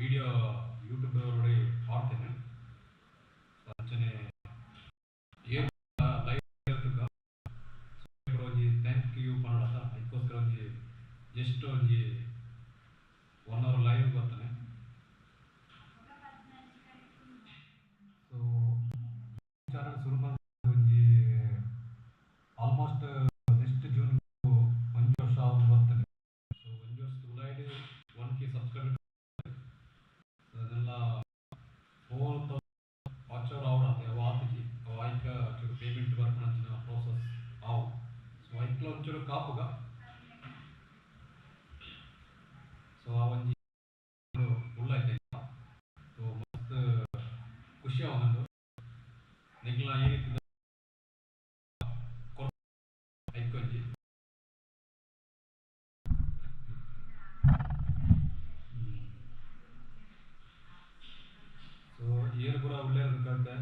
Video YouTube ಪಾಡ್ತೇನೆ. ಅಂಚನೆ ಏರ್ live ಒಂಜಿ thank you ಪನೊಡತ. ಐಕ್ಕೋಸ್ಕರ ಒಂಜಿ ಜಸ್ಟ್ ಒಂಜಿ ಒನ್ ಅವರ್ ಲೈವ್ ಬರ್ತನೆ. ಸೊ ಚಾನಲ್ ಶುರು ಒಂಜಿ ಆಲ್ಮೋಸ್ಟ್ ನೆಕ್ಸ್ಟ್ ಜೂನ್ ಒಂಜಿ ವರ್ಷ ಆವೊಂದು ಬರ್ತದೆ. ಸೊ ಒಂಜಿ ವರ್ಷ ಉಲಾಯಿಡ್ 1K subscriber, ಅದೆಲ್ಲ 4,000 ವಾಚ್ ಅವರ್ ಆವಡಂತೆ. ಅವು ಆತಿಜಿ, ಅವು ಐಕ ಚೂರು ಪೇಮೆಂಟ್ ಬರ್ಪುನಂಚಿನ ಪ್ರೋಸೆಸ್ ಆವು. ಸೊ ಐಕ್ಲ ಒಂಚೂರು ಕಾಪುಗ. ಸೊ ಆ ಒಂಜಿ ಉಲ್ಲ ಐತೆ. ಸೊ ಮಸ್ತ್ ಖುಷಿ ಆವೊಂದುಂಡು. ನಿಗ್ಲ ಈ ರೀತಿ ಐಕೊಂಜಿ. ಸೊ ಏರ್ ಪೂರ ಉಲ್ಲೇರ್ ಕತೆ.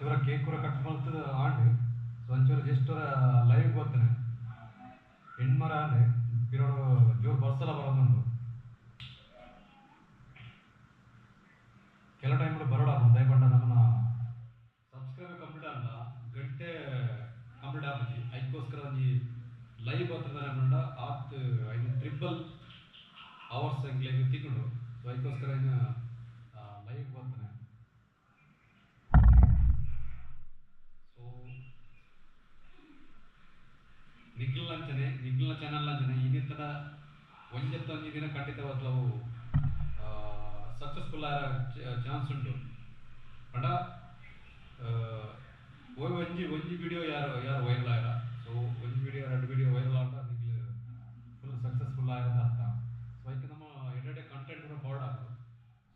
ಇವರ ಕೇಕ್ ಪೂರ ಕಟ್ ಮಲ್ತದ ಆಂಡ್. ಸೊ ಒಂಚೂರು ಜಸ್ಟ್ ಲೈವ್ ಬರ್ತೇನೆ. ಹೆಣ್ಮರ ಆಂಡ್, ಪಿರೋಡು ಜೋರು ಬರ್ಸಲ ಬರೋದುಂಡು. ಕೆಲ ಟೈಮ್ ಬರೋಡ ದಯಪಂಡ ನಮ್ಮನ್ನ ಸಬ್ಸ್ಕ್ರೈಬ್ ಕಂಪ್ಲೀಟ್ ಆಂಡ ಗಂಟೆ ಕಂಪ್ಲೀಟ್ ಆಪುಜಿ. ಐಕ್ಕೋಸ್ಕರ ಒಂಜಿ ಲೈವ್ ಬರ್ತದೆ ಪಂಡ ಆತ್ ಐನ್ ಟ್ರಿಪಲ್ ಅವರ್ಸ್ ಎಂಕ್ಲೆಗ್ ತಿಕ್ಕುಂಡು. ಸೊ ಐಕ್ಕೋಸ್ಕರ ಐನ್ ಲೈವ್ ಬರ್ತನೆ. ಸೊ ನಿಗ್ಲ ಅಂಚನೆ, ನಿಗ್ಲ ಚಾನಲ್ ಅಂಚನೆ ಇನ್ನಿತರ ಒಂಜತ್ತ ಒಂಜಿ ದಿನ ಖಂಡಿತವಾಗ್ಲೂ ಅವು ಸಕ್ಸಸ್ಫುಲ್ ಆರ ಚಾನ್ಸ್ ಉಂಟು. ಪಂಡ ಒಂಜಿ ಒಂಜಿ ವಿಡಿಯೋ ಯಾರು ಯಾರು ವೈರಲ್ ಆಯರ. ಸೊ ಒಂಜಿ ವಿಡಿಯೋ, ಎರಡು ವಿಡಿಯೋ ವೈರಲ್ ಆಂಡ ನಿಗ್ಲು ಫುಲ್ ಸಕ್ಸಸ್ಫುಲ್ ಆಯದ ಅರ್ಥ. ಸೊ ಐಕ್ ನಮ್ಮ ಎಡೆಡೆ ಕಂಟೆಂಟ್ ಕೂಡ ಫಾರ್ವರ್ಡ್ ಆಪುಂಡು.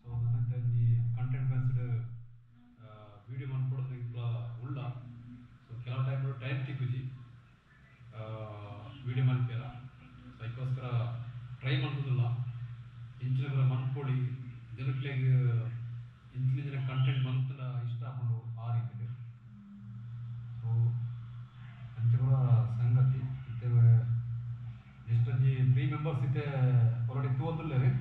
ಸೊ ನನ್ನ ಒಂಜಿ ಕಂಟೆಂಟ್ ಬೇಸ್ಡ್ ವಿಡಿಯೋ ಮನ್ಪೊಡು ಇಂಕ್ಲ ಉಲ್ಲ. ಸೊ ಕೆಲವು ಟೈಮ್ ಟೈಮ್ ತಿಕ್ಕುಜಿ ವಿಡಿಯೋ ಮನ್ಪೆರ. ಸೊ ಐಕ್ಕೋಸ್ಕರ ಟ್ರೈ ಮನ್ಪುದಿಲ್ಲ. ಇಂಚಿನ ಪೂರ ಮನ್ಪೊಳಿ, ಜನಕ್ಲೆಗ್ ಇಂಚಿನ ಇಂಚಿನ ಕಂಟೆಂಟ್ ಮನ್ಪುನ ಇಷ್ಟ ಆಪುಂಡು ಆ ರೀತಿಡ್. ಸೊ ಅಂಚ ಪೂರ ಸಂಗತಿ. ಇತ್ತೆ ಜಸ್ಟ್ ಒಂಜಿ ತ್ರೀ ಮೆಂಬರ್ಸ್ ಇತ್ತೆ ಆಲ್ರೆಡಿ ತೂವೊಂದುಲ್ಲೆರ್.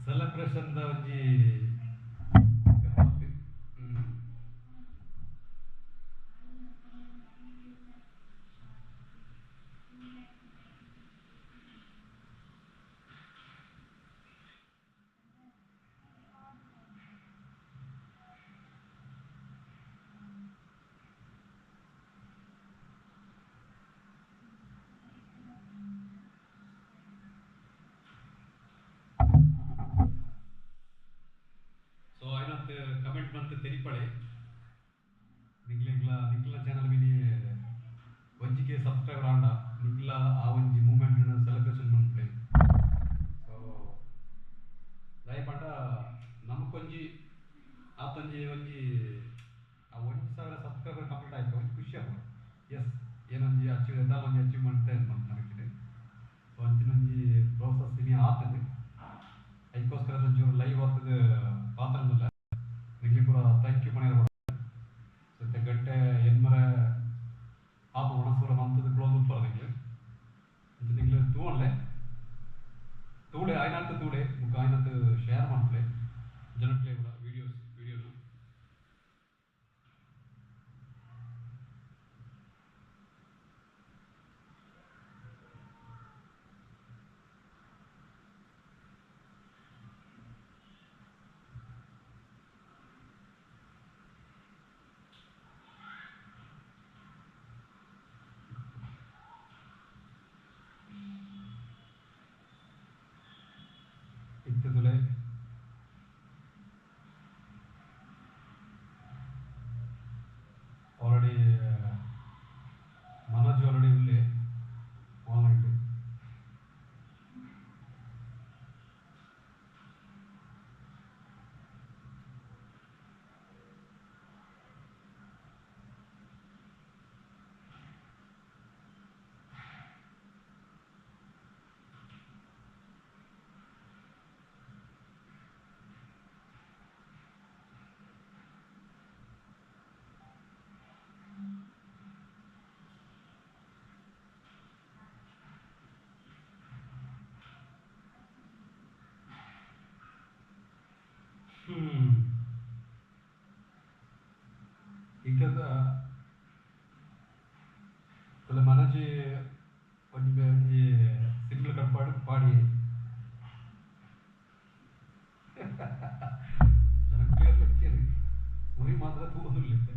ಸೆಲೆಬ್ರೇಷನ್ ದ ಒಂಜಿ ಗಮ್ಮತ್. ಸೊ ಐನತ್ ಕಮೆಂಟ್ ಮಂತ್ ತೆರಿಪಳೆ. ನಿಗ್ಲೆಗ್ಲ ನಿಗ್ಲ ಚಾನಲ್ ಮಿನಿ ಒಂಜಿಗೆ ಸಬ್ಸ್ಕ್ರೈಬರ್ ಆಂಡ ನಿಗ್ಲ ಆ ಒಂಜಿ ಮೂಮೆಂಟ್ ಸೆಲೆಬ್ರೇಷನ್ ಮನ್ಪುಲೆ. ಸೊ ದಾಯೆ ಪಂಡ ನಮಕೊಂಜಿ ಆತೊಂಜಿ ಒಂಜಿ ಆ 1000 ಸಬ್ಸ್ಕ್ರೈಬರ್ ಕಂಪ್ಲೀಟ್ ಆಯ್ತು, ಒಂಜಿ ಖುಷಿ ಆಪುಂಡು. ಎಸ್, ಏನೊಂಜಿ ಅಚೀವ್ ದಾಲ ಒಂಜಿ ಅಚೀವ್ಮೆಂಟ್ ಮನ್ಪುನಕ್ಕಿದೆ. ಸೊ ಅಂಚಿನೊಂಜಿ ಪ್ರೋಸೆಸ್ ಇನಿ ಆತಂಡ್. ಐಕ್ಕೋಸ್ಕರ ಒಂಚೂರು ಲೈವ್ ಆತದ ಪಾತ್ರನಲ್ಲ. ನಿಗ್ಲಿ ಪೂರ thank you ಪಣಿಯರ. ಸೊ ಇತ್ತೆ ಗಂಟೆ ಎನ್ಮರೆ. ಪಾಡಿ ಜನಕ್ಕೆ ಉರಿ ಮಾತ್ರ ತೂವೊಂದುಲ್ಲೆ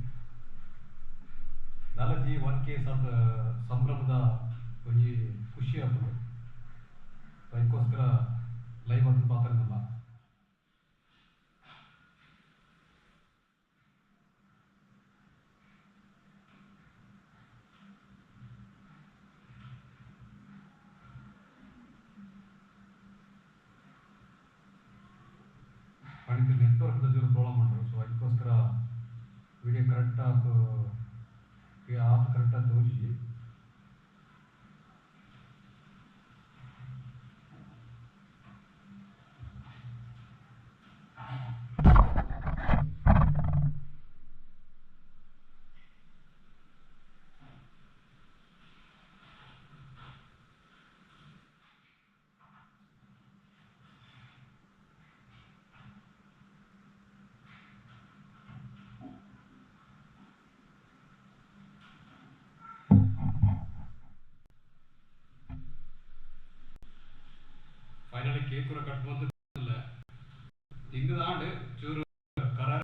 ದಾಲಜಿ 1K ಸಂಭ್ರಮದ ಒಂಜಿ ಖುಷಿ ಆಪುಂಡು. ಅದಕ್ಕೋಸ್ಕರ ಲೈವ್ ಆದ್ ಪಾತೆರ್ನಲ್ಲ. ಪಂಡಿತ ನೆಟ್ವರ್ಕ್ ಜೋರು ಪ್ರಾಬ್ಲಮ್ ಉಂಟು. ಸೊ ಅದಕ್ಕೋಸ್ಕರ ವಿಡಿಯೋ ಕರೆಕ್ಟ್ ಆತ್ ಕರೆಕ್ಟ್ ಆಗಿ ತೋಜಿಜಿ. ಫೈನಲಿ ಕೇಕ್ ಕೂಡ ಕಟ್ ಬಂದಿಲ್ಲ ತಿಂದದಾಂಡ್ ಚೂರು ಕರಾರ.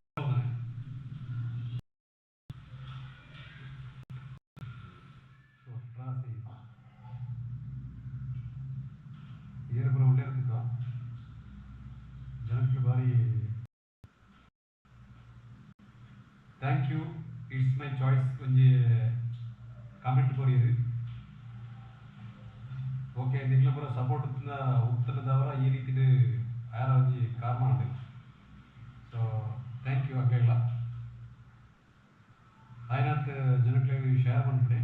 ಏರು ಪೂರ ಒಳ್ಳೆ ಇರ್ತದ ಜನಕ್ಕೆ ಭಾರಿ. Thank you, it's my choice ಒಂಜಿ ಕಾಮೆಂಟ್ ಕೊರಿಯರು. ಓಕೆ, ನಿಕ್ಲ ಪೂರ ಸಪೋರ್ಟ್ ಉತ್ತನದವರ ಈ ರೀತಿ ಆರ ಒಂಜಿ ಕಾರಣ ಉಂಡು. ಸೊ thank you ಅಗ್ಲೆಗ್ಲ. ಆಯ್ನಾತ್ ಜನಕ್ಲೆಗ್ ಶೇರ್ ಮನ್ಪುಲೆ.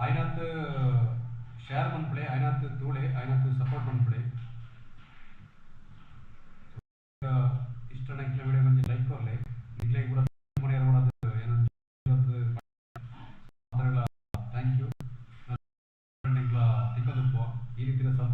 ಆಯ್ನಾತ್ ಶೇರ್ ಮನ್ಪುಲೆ, ಆಯ್ನಾತ್ ತೂಳೆ, ಆಯ್ನಾತ್ ಸಪೋರ್ಟ್ ಮನ್ಪುಲೆ. ಇಷ್ಟ.